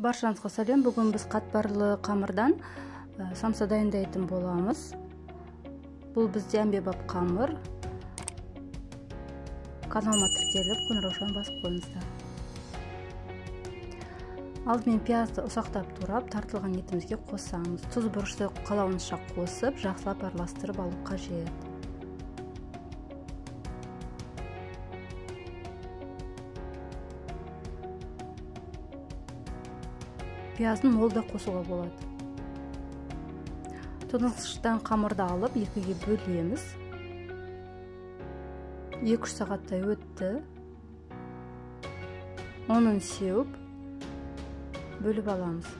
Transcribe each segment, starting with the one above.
Баршаңызға сәлем. Бүгін біз қатпарлы қамырдан самса дайындайтын боламыз. Бұл бізде әмбебап қамыр. Каналыма тіркеліп, қоңыраушаны басып қойыңыздар. Алдымен пиязды ұсақтап турап, тартылған етімізге қосамыз. Тұз, бұрышты қалауынша қосып, жақсылап араластырып алу қажет. Пиязын мол да қосуға болады. Тоңазытқыштан қамырды алып, екіге бөлеміз. 2-3 сағаттай өтті. Ұнын сеуіп, бөліп аламыз.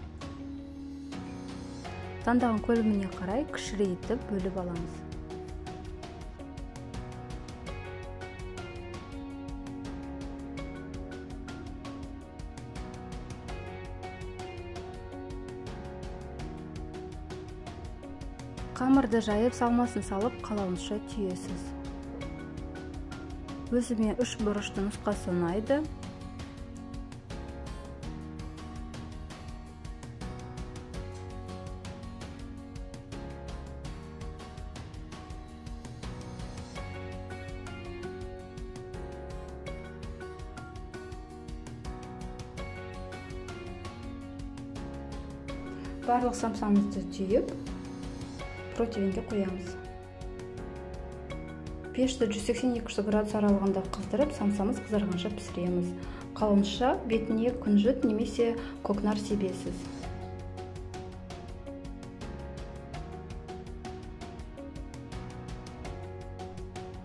Таңдаған көлеміне қарай кішірейтіп бөліп аламыз. Қамырды жайып, салмасын салып, қалауынша түйесіз. Өзіме 3 бұрышты нұсқасы ұнайды. Барлық самсамызды түйіп, противенге қоямыз. Пешті 180-200 градус аралығында қыздырып, самсамыз қызарғанша пісіреміз. Қалауынша бетіне күнжіт немесе көкнар себесіз.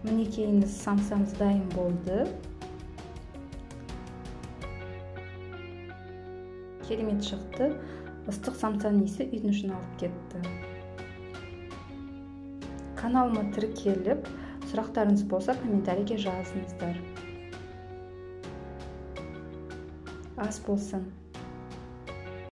Мінекейіңіз, самсамыз дайын болды. Керемет шықты. Ыстық самсаның иісі үйдің ішін алып кетті. Каналыма тіркеліп, сұрақтарыңыз болса комментарийге жазыңыздар. Ас болсын.